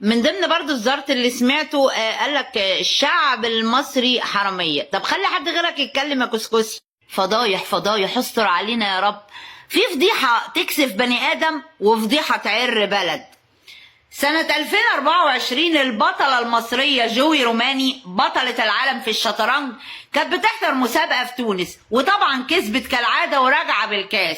من ضمن برضو الزرط اللي سمعته قال لك الشعب المصري حرامية. طب خلي حد غيرك يتكلم يا كسكسي. فضايح فضايح، استر علينا يا رب. في فضيحة تكسف بني آدم وفضيحة تعر بلد. سنة 2024 البطلة المصرية جوي روماني بطلة العالم في الشطرنج كانت بتحضر مسابقة في تونس، وطبعا كسبت كالعادة وراجعة بالكاس.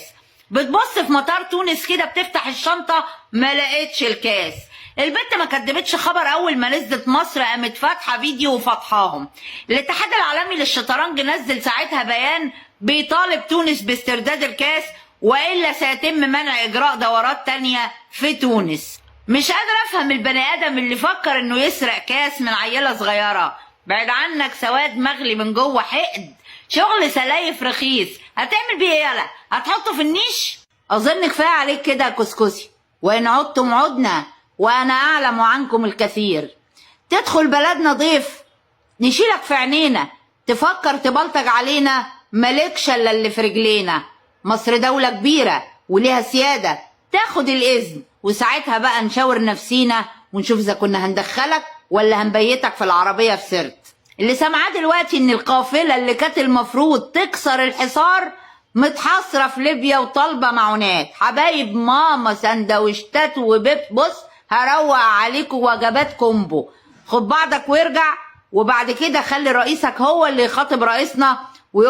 بتبص في مطار تونس كده، بتفتح الشنطة ما لقيتش الكاس. البت ما كدبتش خبر، اول ما نزلت مصر قامت فاتحة فيديو وفضحاهم. الاتحاد العالمي للشطرنج نزل ساعتها بيان بيطالب تونس باسترداد الكاس، والا سيتم منع اجراء دورات تانية في تونس. مش قادر افهم البني ادم اللي فكر انه يسرق كاس من عيله صغيرة. بعد عنك سواد مغلي من جوه، حقد، شغل سلايف رخيص. هتعمل بيه ايه؟ يالا هتحطه في النيش؟ اظن كفاية عليك كده يا كسكسي. وان عدتم عدنا وانا اعلم عنكم الكثير. تدخل بلدنا ضيف نشيلك في عينينا، تفكر تبلطج علينا مالكش الا اللي في رجلينا. مصر دولة كبيرة وليها سيادة، تاخد الإذن وساعتها بقى نشاور نفسينا ونشوف إذا كنا هندخلك ولا هنبيتك في العربية في سرت. اللي سامعاه دلوقتي إن القافلة اللي كانت المفروض تكسر الحصار متحاصرة في ليبيا وطالبة معونات. حبايب ماما سندوتشات وبيب، بص هروق عليكم وجبات combo. خد بعضك وارجع، وبعد كده خلي رئيسك هو اللي يخاطب رئيسنا ويقول